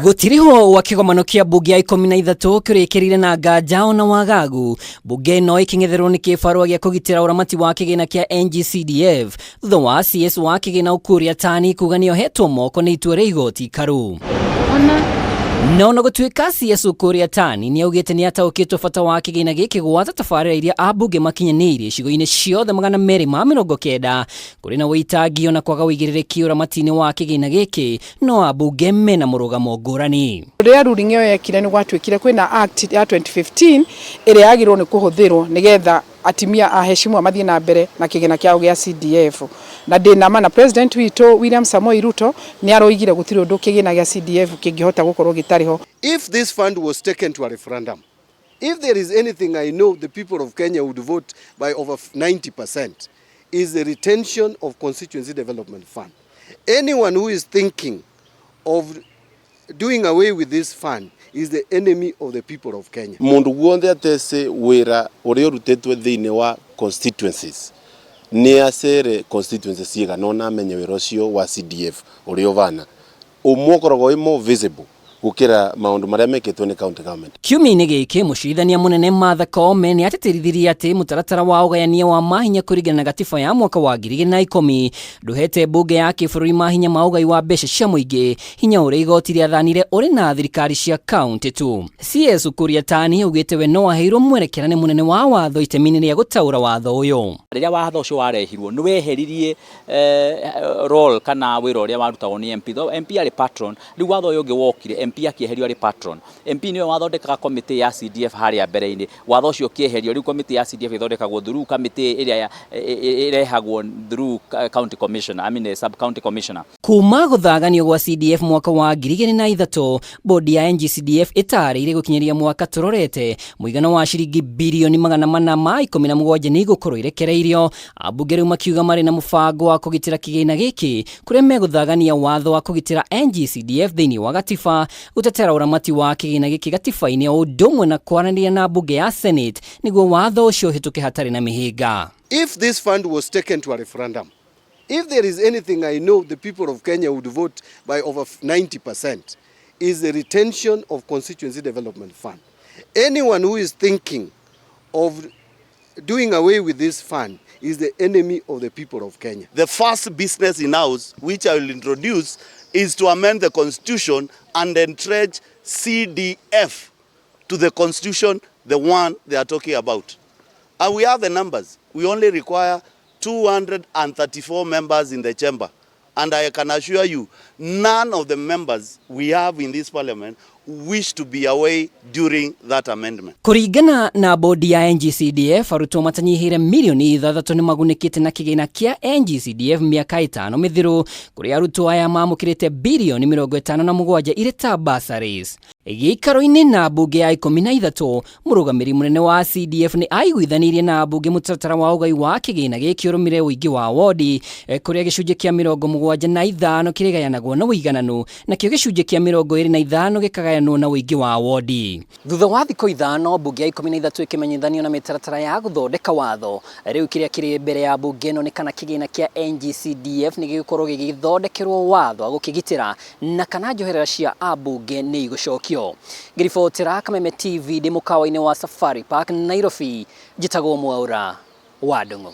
Gũtirĩho wa kĩgomano kĩa mbunge ya 13 kĩrĩkĩrire na nganja ona wagagu. Mbunge ĩno ĩkĩng'etherwo nĩ kĩbarũa gĩa kũgitĩra ũramati wa kĩgĩna kĩa NGCDF thutha wa CS wa kĩgĩna Ukur Yatani kuga nĩohetwo moko nĩ itua rĩa igoti ikaru. No na gũtuĩka CS Ukur Yatani nĩaugĩte nĩataũkĩtwo bata wa kĩgĩna gĩkĩ gwata tabarĩra iria ambunge makinyanĩirie icigo-inĩ ciothe 290, kũrĩ na ũitangi ona kwaga ũigĩrĩrĩki ũramati-inĩ wa kĩgĩna gĩkĩ, no ambunge mena mũrũgamo ngũrani. Rĩrĩa ruling ĩyo yekire, nĩ gwatuĩkire kwĩna act ya 2015 ĩrĩa yagĩrĩirwo nĩ kũhũthĩrwo nĩgetha atimia aheshimiwa mathiĩ na mbere na kĩgĩna kĩao gĩa CDF. Na ndĩna ma na president witũ William Samoei Ruto nĩ aroigire gũtirĩ ũndũ kĩgĩna gĩa CDF kĩngĩhota gũkorwo gĩtarĩ ho. If this fund was taken to a referendum, if there is anything I know the people of Kenya would vote by over 90%, is the retention of Constituency Development Fund. Anyone who is thinking of doing away with this fund is the enemy of the people of Kenya. Mundu guothe atece wira uria urutetwe thiini wa constituencies ni acere constituencies cigana ona amenye wira ucio wa CDF uria uvana umwe ukoragwo wi more visible gukira maundu maria mekitwo ni county government. Kiumia-inĩ gĩkĩ, mũcirithania mũnene Martha Koome nĩ atĩtĩrithirie atĩ mũtaratara wa ũgayania wa mahinya kũringana na gatiba ya mwaka wa 2010 ndũhete mbunge ya kĩbũrũri mahinya ma ũgai wa mbeca cia mũingĩ, hinya ũrĩa igoti rĩathanire ũrĩ na thirikari cia kaunti tu. CS Ukur Yatani augĩte we no aheirwo mwerekera nĩ mũnene wa watho itemi-inĩ rĩa gũtaũra watho ũyũ. Rĩrĩa watho ũcio warehirwo, nĩ weheririe role kana wĩra ũrĩa warutagwo nĩ MP. Though MP arĩ patron, rĩu watho ũyũ ũngĩ wokire, MP akĩeherio arĩ patron. MP nĩwe wathondekaga committee ya CDF harĩa mbere-inĩ. Watho ũcio ũkĩeherio, rĩu committee ya CDF ĩthondekagwo through committee ĩrĩa ĩrehagwo through county commissioner, I mean sub county commissioner. Kuma gũthaganio gwa CDF mwaka wa 2003, bodi ya NGCDF ĩtarĩirie gũkinyĩria mwaka tũrorete mũigana wa ciringi birioni 417 nĩ igũkorwo irekereirio. Ambunge rĩu makiuga marĩ na mũbango wa kũgitĩra kĩgĩna gĩkĩ, kũrĩa megũthagania watho wa kũgitĩra NGCDF thĩinĩ wa gatiba, gũtetera ũramati wa kĩgĩna gĩkĩ gatiba-inĩ, o ũndũ ũmwe na kwaranĩria na mbunge ya Senate nĩguo watho ũcio ũhĩtũke hatarĩ na mĩhĩnga. If this fund was taken to a referendum, if there is anything I know the people of Kenya would vote by over 90%, is the retention of Constituency Development Fund. Anyone who is thinking of doing away with this fund is the enemy of the people of Kenya. The first business in house, which I will introduce, is to amend the constitution and entrench CDF to the constitution, the one they are talking about. And we have the numbers. We only require 234 members in the chamber. And I can assure you, none of the members we have in this parliament wish to be away during that amendment. Kũringana na bodi ya NGCDF, arutwo matanyihĩire mirioni 6 nĩ magunĩkĩte na kĩgĩna kĩa NGCDF mĩaka 5 mĩthiru, kũrĩa arutwo aya mamũkĩrĩte birioni 57 irĩ ta bursaries. Gĩikaro-inĩ na mbunge ya 13, mũrũgamĩrĩri mũnene wa CDF nĩ aiguithanirie na mbunge mũtaratara wa ũgai wa kĩgĩna gĩkĩ ũrũmĩrĩre ũingĩ wa wodi, kũrĩa gĩcunjĩ kĩa 75 kĩrĩgayanagwo na ũigananu, nakĩo gĩcunjĩ kĩa 25 gĩkagayanwo na ũingĩ wa wodi. Thutha wa thikũ 5 mbunge ya 13 ĩkĩmenyithanio na mĩtaratara ya gũthondeka watho, rĩu kĩrĩa kĩrĩ mbere ya mbunge ĩno nĩ kana kĩgĩna kĩa NGCDF nĩ gĩgũkorwo gĩgĩthondekerwo watho wa gũkĩgitĩra na kana njoherera cia ambunge nĩ igũcokio. Ngĩribotera Kameme TV ndĩ mũkawa-inĩ wa Safari Park, Nairobi, njĩtagwo Mwaura wa Ndung'u.